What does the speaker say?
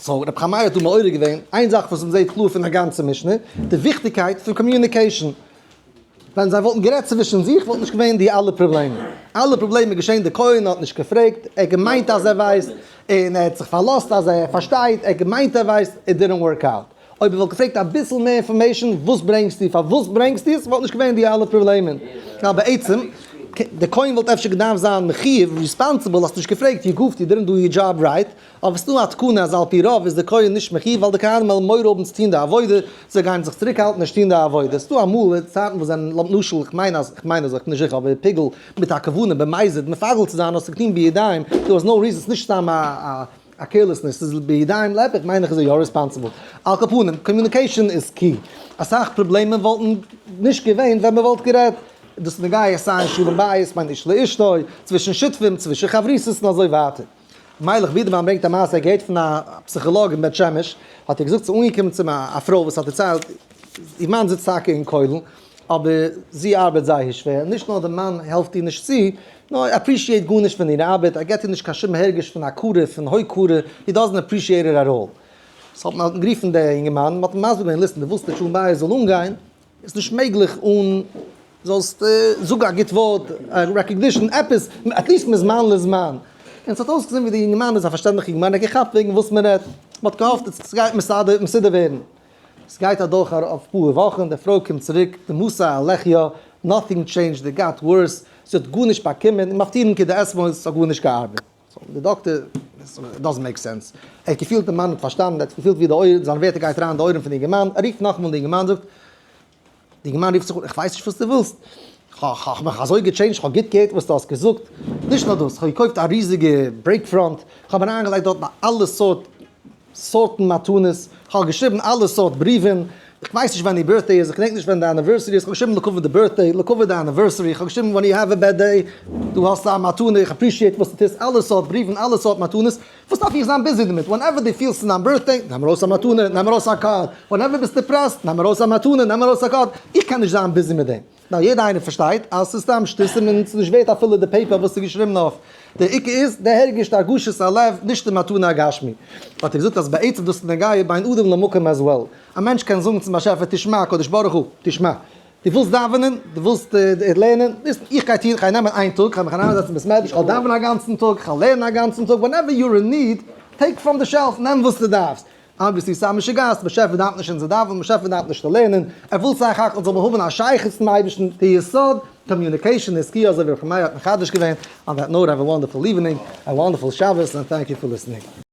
So רב חמאי האט דא מעורר געווען איין זאך וואס מ'זעט קלאר פון די גאנצע משנה, די וויכטיגקייט פון communication. ווען זיי וואלטן גערעדט צווישן זיך וואלט נישט געווען די אלע פראבלעמען. אלע פראבלעמען געשען די כהן האט נישט געפרעגט, ער האט געמיינט אז ער ווייסט, און ער האט זיך פארלאזט אז ער פארשטייט, ער האט געמיינט ער ווייסט, it didn't work out. אויב ער וואלט געפרעגט אביסל מער information, וואס ברענגסטו, פארוואס ברענגסטו עס, וואלט נישט געווען די אלע פראבלעמען. ווייל בעצם, די כהן וואלט אפשר געדארפט זיין מחיוב, responsible, האסט נישט געפרעגט, you goofed, you didn't do your job right, אבער ס'דא א תקנה אז על פי רוב איז די כהן נישט מחיוב ווייל די כהנים וועלן מורא האבן צו טון די עבודה, זיי גייען זיך צוריקהאלטן נישט טון די עבודה. ס'דא אמאל צייטן וואס זענען למשל, איך מיין אז, איך מיין אזוי, איך בין נישט זיכער, אבער פיגול מיט א כוונה במזיד מפגל צו זיין האסטו געטון בידיים, there was no reason, ס'נישט סתם א א carelessness, ס'איז בידיים להיפך מיין איך איז ער יא responsible. על כל פנים, communication איז key. אסאך פראבלעמען וואלטן נישט געווען ווען מ'וואלט גערעדט. דאס איז נוגע סיי אין שלום בית, בין איש לאשתו, צווישן שותפים, צווישן חברותות און אזוי ווייטער. מיילעך בידערמאן ברענגט א מעשה ער האט געהערט פון א פסיכאלאג אין בית שמש, האט ער געזאגט ס'איז אנגעקומען צו אים א פרוי וואס האט דערציילט איר מאן זיצט טאקע אין כולל אבער זי ארבעט זייער שווער, נישט נאר די מאן העלפט איר נישט צו, נאר ער appreciate גארנישט פון איר ארבעט, ער געבט איר נישט קיין שום הרגש פון הכרה, פון הוקרה, he doesn't appreciate it at all. So האט מען גערופן די אינגערמאן, מען האט אים מסביר געווען, listen, דו ווילסט די שלום בית זאל אנגיין, איז נישט מעגליך אן זאלסט זאגן א גוט ווארט, א recognition, עפעס, at least מזמן לזמן. און ס'האט אויסגעזען ווי די אינגערמאן איז א פארשטענדליכע אינגערמאן, ער האט געכאפט וועגן וואס מען רעדט, מען האט געהאפט אז ס'גייט מסדר מסודר ווערן. ס'גייט אדורך אפאר וואכן, די פרוי קומט צוריק, די מסע הלחיה, nothing changed, it got worse, זי האט גארנישט באקומען, און מפטירין כדאתמול, ס'האט גארנישט געארבעט. So די דאקטער, it doesn't make sense. ער האט געפילט די מאן האט פארשטאנען, ער האט געפילט ווי די אויער, זיין ווערטער גייט אריין אין די אויערן פון די אינגערמאן, ער רופט נאכאמאל די אינגערמאן זאגט, די אינגערמאן רופט זיך אן, איך ווייס נישט וואס דו ווילסט, כ'האב מיך אזוי גע change ט, כ'האב גוט געהערט וואס דו האסט געזאגט, נישט נאר דאס, כ'האב געקויפט א ריזיגע break front, כ'האב אריינגעלייגט דארטן אלע סארט סארטן מתנות, כ'האב געשריבן אלע סארט בריוון, כ'ווייס נישט ווען איר birthday איז, כ'געדענק נישט ווען די anniversary איז, כ'האב געשריבן לכבוד די birthday, לכבוד די anniversary, כ'האב געשריבן when you have a bad day, דא האסטו א מתנה, איך appreciate וואס דו טוסט, אלע סארט בריוון, אלע סארט מתנות, וואס דארף איך זיין busy דערמיט, whenever דו פילסט ס'איז דיין birthday, נעם ארויס א מתנה, נעם ארויס א card, whenever ביסט depressed, נעם ארויס א מתנה, נעם ארויס א card, איך קען נישט זיין busy מיט דעם. נאר יעדער איינער פארשטייט אז ס'איז סתם שטותים און ס'איז נישט ווערט אפילו די paper וואס ס'איז געשריבן אויף. דער עיקר איז די הרגש, די הרגשת הלב, נישט די מתנה הגשמי. האט ער געזאגט אז בעצם דאס איז נוגע בין אדם למקום as well. א מענטש קען זאגן צום באשעפער תשמע הקדוש ברוך הוא, תשמע, דו ווילסט דאווענען, דו ווילסט לערנען, איך גיי טון, איך גיי נעמען איין טאג, איך גיי מיך אריינזעצן אין בית מדרש, איך וועל דאווענען א גאנצן טאג, איך וועל לערנען א גאנצן טאג, whenever you're in need, take from the shelf, נעם וואס דו דארפסט. Obviously ס'איז א משוגעת, באשעפער דארף נישט אונזער דאווענען, באשעפער דארף נישט צו לערנען, ער וויל סך הכל זאל מען האבן א שייכות צום אייבערשטן, די יסוד, communication איז key אזוי ווי ר' חמאי האט מחדש געווען, on that note have a wonderful evening, a wonderful שבת and thank you for listening.